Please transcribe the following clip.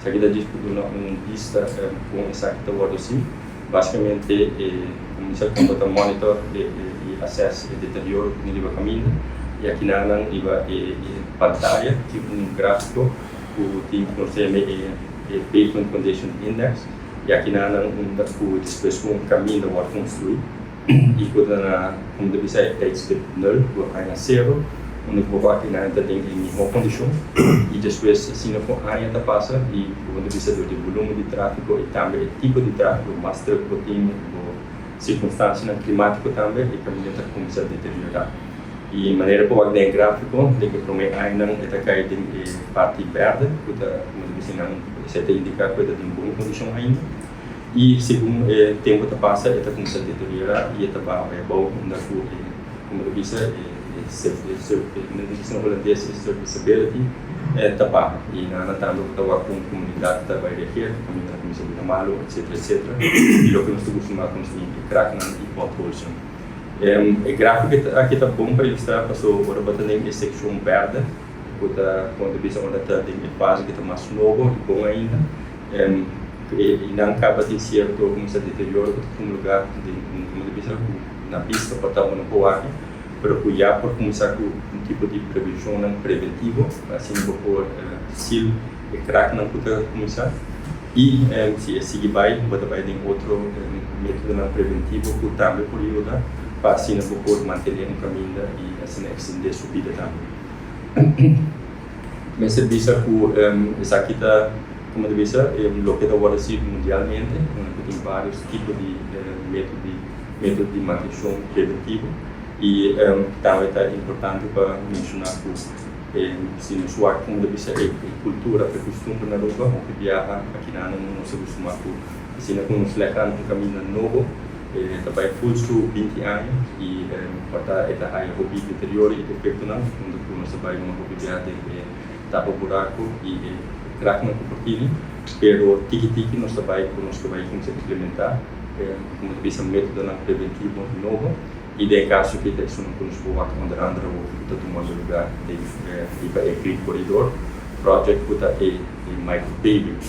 Esaki ta djis pa duna un bista con esaki ta wordo haci. Basicamente e cuminsa con bo ta monitor y assess e deterioro cu tin riba caminda y akinanan riba e pantaya tin un grafico cu tin cu nos ta yama e Pavement Condition Index y akinanan unda cu despues cu un caminda wordo construi y cu ta na, como ta bisa, e tijdstip nul, cu a aña cero, unda cu bo aki nan ta den e miho condicion y despues asina cu aña ta pasa y como ta bisa door di volumen di trafico y tambe e tipo di trafico, mas truck bo tin, bo circunstancianan climatico tambe, e caminda ta cuminsa deteriora. Y manera cu wak den e grafico, den e prome añanan e ta cay den e parti berde cu ta, como ta bisa nan, esey ta indica cu e ta den bon condicion ainda. Y segun e tempo ta pasa e ta cuminsa deteriora y e ta baha bay abou unda cu e, como ta bisa, e e holandes e serviceability ta baha. Y nan tambe ta wak con comunidad ta bay reageer, caminda ta cuminsa bira malo, etc. Etc. Y loke nos ta costuma cu nos tin e kraknan y potholes. E grafico aki ta bon pa ilustra paso ora bo ta den e seccion berde cu ta, como ta bisa, ora ta den e fase cu ta mas nobo y bon ainda, y nan caba tin cierto, como sa, deterioro cu ta tuma lugar den, como ta bisa, cu na bista por ta bo no por wak, pero cu ya por cuminsa cu un tipo di prevencionnan preventivo pa asina bo por seal e kraknan cu ta cuminsa. Y si e sigui bay, bo ta bay den otro metodonan preventivo cu tambe por yuda pa asina bo por mantene un caminda y asina extende su bida tambe. Mester bisa cu esaki ta, como ta bisa, loke ta worde haci mundialmente, unda cu tin varios tipo di metodo di mantencion preventivo. Y tambe ta importante pa menciona cu si nos wak, como ta bisa, e cultura of e costumber na Aruba, hopi biaha akinan nos a costuma cu asina cu nos lek aan un caminda nobo, e ta bay full su 20 aña y por ta e ta haya hopi deterioro y defectonan, unda cu nos ta bay una hopi biaha den e tapa buraco y e kraknan cu por tini, pero tiki tiki nos ta bay cu nos ta bay cuminsa implementa, como ta bisa, metodonan preventivo nobo. Y den caso aki ta esun cu nos por wak onder andere hopi cu ta tumando lugar den riba e Green Corridor Project cu ta e micropaving.